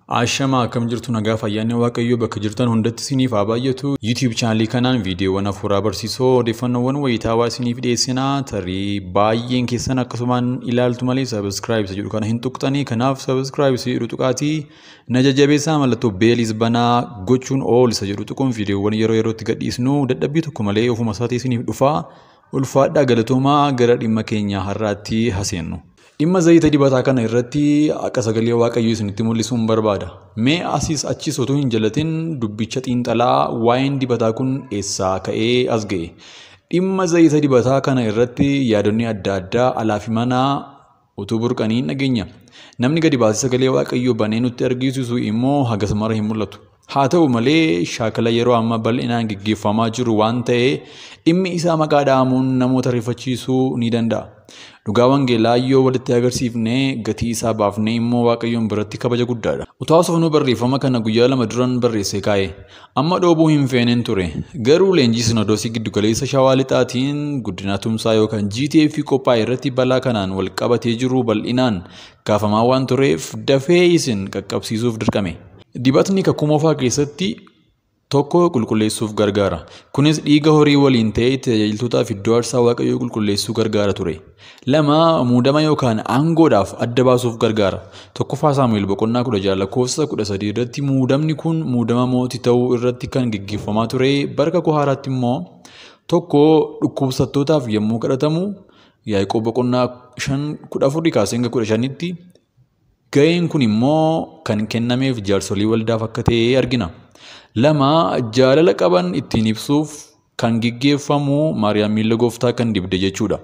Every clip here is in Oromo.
Ashamaa akkam jirtu nagaa fayyaanne Waaqayyoo bakka jirtan hundatti isiniif haa baay'atu. YouTube chaanalii kanaan viidiyoowwan hafuuraa barsiisoo odeeffannoowwan wayitaawaa isiniif dhiyeessinaa. Tarii baay'een keessan akkasumaan ilaaltu malee subscribe isa jedhu kana hin tuqxanii. Kanaaf subscribe isa jedhu tuqaatii na jajjabeessaa mallattoo beelis banaa gochuun all isa jedhu tuquun viidiyoowwan yeroo yerootti gadhiisnu dadhabbii tokko malee ofuma isaatii isiniif dhufaa. Ulfaadhaa galatoomaa gara dhimma keenya har'aatti haseennu. Dhimma zayita dibataa kana irratti akka sagalee Waaqayyoo isinitti mul'isuun barbaada. Mee asiis achis otoo hin jalatin dubbicha xiinxalaa waa'een dibataa kun eessaa ka'ee as ga'e. Dhimma zayita dibataa kana irratti yaadonni adda addaa alaa fi manaa utuu burqanii hin dhageenya. Namni gadi baasee sagalee Waaqayyoo banee nutti argisiisu immoo hagas mara hin mul'atu. Haa ta'u malee shaakala yeroo ammaa bal'inaan gaggeeffamaa jiru waan ta'e dhimmi isaa maqaa dha'amuun namoota rifachiisuu ni danda'a. Dhugaa wangeelaa yoo walitti agarsiifnee gatii isaa baafnee immoo Waaqayyoon biratti kabaja guddaadha. Utuu haasofnuu barreeffama kana guyyaa 2 duran barreessee kaa'e. Amma dhoobuu hin feeneen ture. Garuu leenjii Sinodoosii giddugaleessa Shawaa Lixaatiin guddina tumsaa yookaan GTF qophaa'e irratti balaa kanaan wal qabatee jiru bal'inaan kaafamaa waan tureef dafee isin qaqqabsiisuuf dirqame. Dibatni kakuu moofaa keessatti tokko qulqulleessuuf gargaara. Kunis dhiiga horii waliin ta'ee tajaajiltootaaf iddoo aarsaa Waaqayyoo qulqulleessuu gargaara ture. 2 muudama yookaan aangoodhaaf adda baasuuf gargaara. 1 Saamu'eel boqonnaa 16 lakkoofsa 13 irratti muudamni kun muudama mootii ta'uu irratti kan gaggeeffamaa ture. Bara kakuu haaraatti immoo tokko dhukkubsattootaaf yommuu kadhatamu Yaaqoob boqonnaa 5:14 kaasee hanga 15tti ga'een kun immoo kan kennameef jaarsolii waldaaf akka ta'e argina. 2 jaalala qaban ittiin ibsuuf kan gaggeeffamu Maariyaam miilla gooftaa kan dibde jechuudha.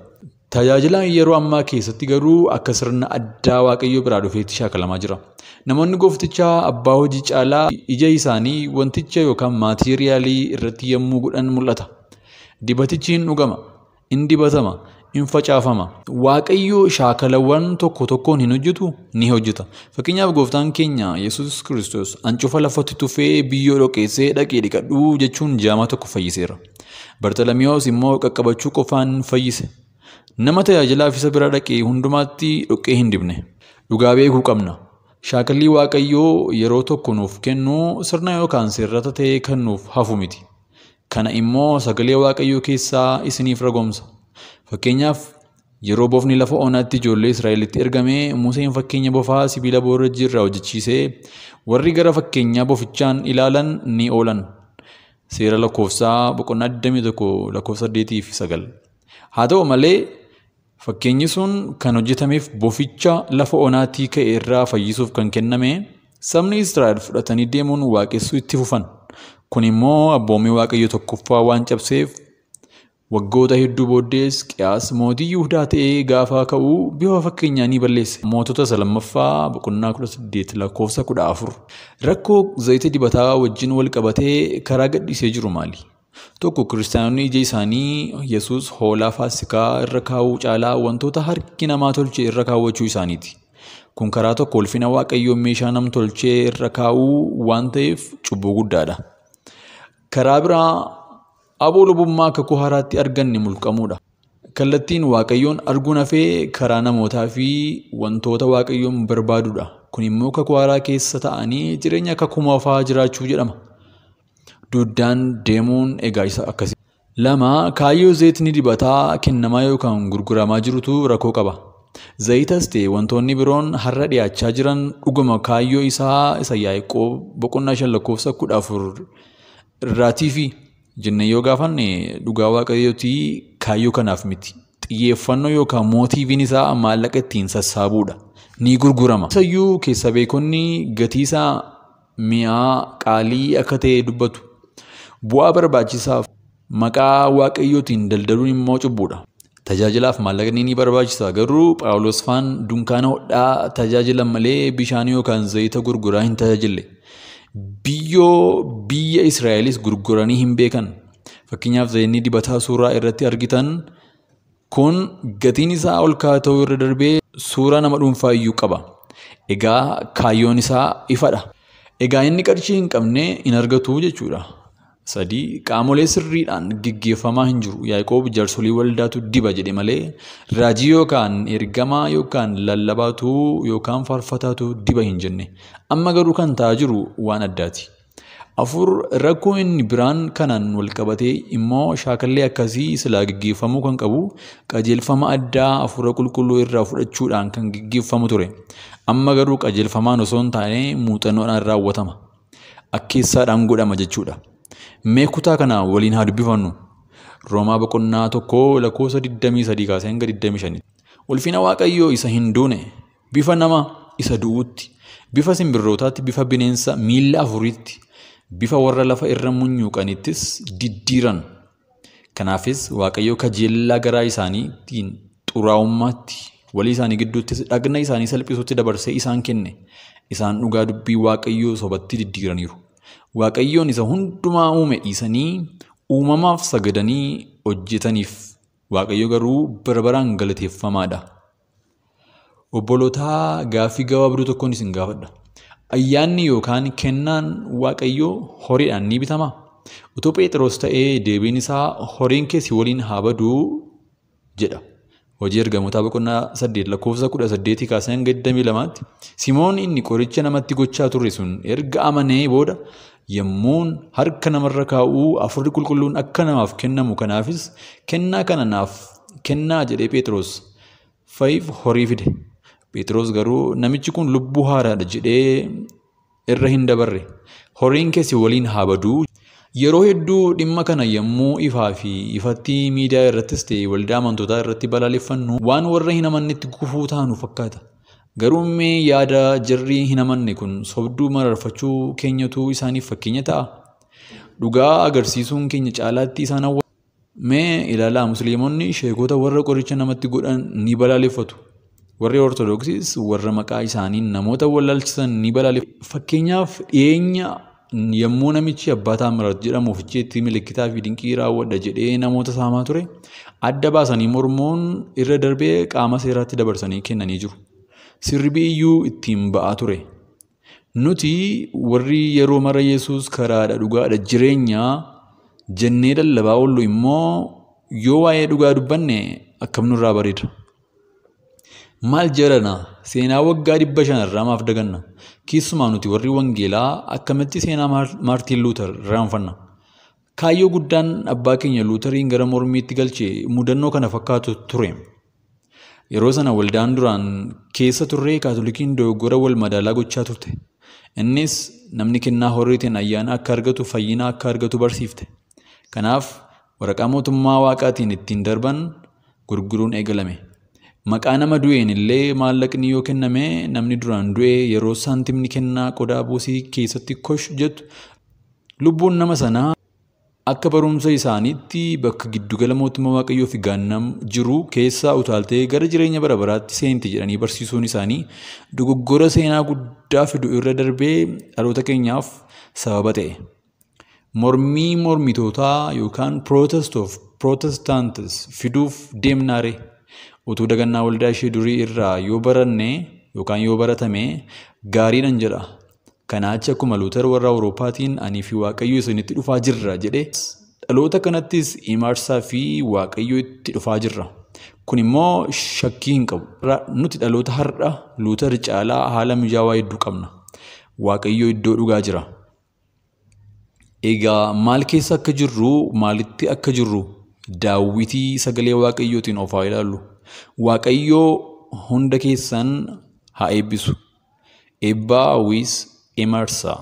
Tajaajilaan yeroo ammaa keessatti garuu akka sirna addaa Waaqayyoo biraa dhufeetti shaakalamaa jira. Namoonni gooftichaa abbaa hojii caalaa ija isaanii wanticha yookaan maatiiriyaalii irratti yommuu godhan mul'ata. Dibatichi hin dhugama, hin dibatama, hin facaafama. Waaqayyo shaakalawwan tokko tokkoon hin hojjetu ni hojjeta. Fakkeenyaaf gooftaan keenya Yesuus Kiristoos ancufa lafatti tufee biyyoo dhoqeessee dhaqee dhiqadhuu jechuun jaamaa tokko fayyiseera. Bartalamiyoos immoo qaqqabachuu qofaan fayyise. Nama tajaajilaaf isa bira dhaqee hundumaatti dhoqee hin dibne. Dhugaa beekuu qabna. Shaakallii Waaqayyoo yeroo tokko nuuf kennu sirna yookaan seerrata ta'ee kan nuuf hafu miti. Kana immoo sagalee Waaqayyoo keessaa isiniif ragoomsa. Fakkeenyaaf yeroo bofni lafa onaatti ijoollee Israa'elitti ergame Museen fakkeenya bofaa sibiila boorrajjii irraa hojjechiisee warri gara fakkeenyaa bofichaan ilaalan ni oolan. Seera lakkoofsaa boqonnaa 21 lakkoofsa 8 fi 9. Haa ta'u malee fakkeenyi sun kan hojjetameef boficha lafa onaatii ka'e irraa fayyisuuf kan kenname sabni Israa'el fudhatanii deemuun waaqessuu itti fufan. Kun immoo abboommii Waaqayyo tokkoffaa waan cabseef waggoota hedduu booddees Qiyaas mootii Yihudaa ta'ee gaafa ka'u bifa fakkeenyaa ni balleesse. Mootota isa lammaffaa boqonnaa 18 lakkoofsa 14. Rakkoo zayita dibataa wajjin wal qabatee karaa gadhiisee jiru maali? Tokko kiristaanonni ija isaanii Yesuus hoolaa Faasikaa irra kaa'uu caalaa wantoota harki namaa tolche irra kaawwachuu isaaniiti. Kun karaa tokko ulfina Waaqayyoo meeshaa nam tolchee irra kaa'uu waan ta'eef cubbuu guddaadha. Karaa biraa aboo lubummaa kakuu haaraatti arganne mulqamuudha. Kallattiin Waaqayyoon arguun hafee karaa namootaa fi wantoota Waaqayyoon barbaadudha. Kun immoo kakuu haaraa keessa ta'anii jireenya kakuu moofaa jiraachuu jedhama. Duddaan deemuun egaa isa akkasii. 2 kaayyoo zayitni dibataa kennamaa yookaan gurguramaa jirutu rakkoo qaba. Zayitas ta'e wantoonni biroon har'a dhiyaachaa jiran dhuguma kaayyoo isaa isa Yaaqoob boqonnaa 5 lakkoofsa 14 irraatii fi jennee yoo gaafanne dhugaa Waaqayyootii kaayyoo kanaaf miti. Xiyyeeffannoo yookaan mootiiviin isaa maallaqa ittiin sassaabuudha. Ni gurgurama. Isayyuu keessa beekonni gatii isaa mi'aa qaalii akka ta'e dubbatu. Bu'aa barbaachisaaf maqaa Waaqayyootiin daldaluun immoo cubbuudha. Tajaajilaaf maallaqni ni barbaachisa. Garuu Phaawulos faan dunkaana hodhaa tajaajilan malee bishaan yookaan zayita gurguraa hin tajaajille. Biyyoo biyya Israa'elis gurguranii hin beekan. Fakkeenyaaf zayinni dibataa suuraa irratti argitan kun gatiin isaa ol ka'aa ta'uu irra darbee suuraa nama dhuunfaa iyyuu qaba. Egaa kaayyoon isaa ifadha. Egaa inni qarshii hin qabne hin argatu jechuudha. 3. Qaamolee sirriidhaan geggeeffamaa hin jiru. Yaaqoob jaarsolii waldaatu diba jedhe malee raajii yookaan ergamaa yookaan lallabaatu yookaan faarfataatu diba hin jenne. Amma garuu kan ta'aa jiru waan addaati. 4. Rakkoo inni biraan kanaan walqabatee immoo shaakallee akkasii silaa geggeeffamuu kan qabu qajeelfama addaa hafuura qulqulluu irraa fudhachuudhaan kan geggeeffamu ture. Amma garuu qajeelfamaan osoo hin taane muuxannoodhaan raawwatama. Akkeessaadhaan godhama jechuudha. Mee kutaa kana waliin haa dubbifannu. Roomaa boqonnaa 1 lakkoofsa 23 kaasee hanga 25. Ulfina Waaqayyoo isa hin duune, bifa nama isa du'uutti, bifa simbirrootaatti, bifa bineensa miilla afuriitti, bifa warra lafa irra munyuuqanittis diddiiran. Kanaafis Waaqayyo kajeellaa garaa isaaniitiin xuraa'ummaatti, walii isaanii gidduuttis dhagna isaanii salphisuutti dabarsee isaan kenne. Isaan dhugaa dubbii Waaqayyoo sobatti diddiiraniiru. Waaqayyoon isa hundumaa uume dhiisanii uumamaaf sagadanii hojjetaniif. Waaqayyo garuu bara baraan galateeffamaadha. Obbolootaa, gaaffii gabaabduu tokkoon isin gaafadha. Ayyaanni yookaan kennaan Waaqayyoo horiidhaan ni bitamaa? Utuu Phexros ta'ee deebiin isaa horiin kee si waliin haa baduu jedha. Hojii ergamootaa boqonnaa 8 lakkoofsa 18 kaasee hanga 22tti Simoon inni qoricha namatti gochaa ture sun erga amanee booda yommuun harka namarra kaa'uu hafuurri qulqulluun akka namaaf kennamu kanaafis kennaa kana naaf kennaa jedhee Phexros fa'iif horii fide. Phexros garuu namichi kun lubbuu haaraadha jedhee irra hin dabarre. Horiin kee si waliin haa baduu. Yeroo hedduu dhimma kana yommuu ifaa fi ifatti miidiyaa irrattis ta'e waldaa amantootaa irratti balaaleffannu waan warra hin amannetti gufuu taanu fakkaata. Garuu mee yaada jarri hin amanne kun sobduu mararfachuu keenyatu isaaniif fakkeenya ta'a. Dhugaa agarsiisuun keenya caalaatti isaan hawwata. Mee ilaalaa, musliimonni sheekota warra qoricha namatti godhan ni balaaleffatu. Warri Ortodoksiis warra maqaa isaaniin namoota wallaalchisan ni balaaleffatu. Fakkeenyaaf dhiyeenya yommuu namichi Abbaa Taamiraat jedhamu Fiicheetti milikitaa fi dinqii raawwadha jedhee namoota saamaa ture, adda baasanii mormuun irra darbee qaama seeraatti dabarsanii kennanii jiru. Sirbi iyyuu ittiin ba'aa ture. Nuti warri yeroo mara Yesuus karaadha, dhugaadha, jireenya jennee lallabaa oollu immoo yoo waa'ee dhugaa dubbanne akkam nurraa bareeda. Maal jedhana? Seenaa waggaa 500 irraa maaf daganna? Keessumaa nuti warri wangeelaa akkamitti seenaa Maartiin Luuter irraanfanna? Kaayyoo guddaan abbaa keenya Luuteriin gara mormiitti galche mudannoo kana fakkaatu ture. Yeroo sana waldaan duraan keessa turre Kaatolikiin dogoggora wal madaalaa gochaa turte. Innis namni kennaa horiitiin ayyaana akka argatu, fayyina akka argatu barsiifte. Kanaaf waraqaa mootummaa waaqaatiin ittiin darban gurguruun eegalame. Maqaa nama du'een illee maallaqni yoo kenname namni duraan du'e yeroo saantimni kennaa qodaa buusii keessatti kosh jettu lubbuun nama sanaa akka barumsa isaaniitti bakka giddugala mootummaa Waaqayyoo fi gaannam jiru keessaa utaaltee gara jireenya bara baraatti seenti jedhanii barsiisuun isaanii dogoggora seenaa guddaa fidu irra darbee dhaloota keenyaaf sababa ta'e. Mormii mormitootaa yookaan protest of protestants fiduuf deemnaare. Utuu dagannaa waldaa ishee durii irraa yoo baranne yookaan yoo baratame gaariidhan jedha. Kanaa achi akkuma Luuter warra Awurooppaatiin anii fi Waaqayyo isinitti dhufaa jirra jedhe dhaloota kanattis imaarsaa fi Waaqayyo itti dhufaa jirra. Kun immoo shakkii hin qabu. Nuti dhaloota har'a Luuter caalaa haala mijaawaa hedduu qabna. Waaqayyo iddoo dhugaa jira. Egaa maal keessa akka jirru, maalitti akka jirru daawwitii sagalee Waaqayyootiin of haa ilaallu. Waaqayyoo hunda keessan haa eebbisu. Eebbaa with Emersa.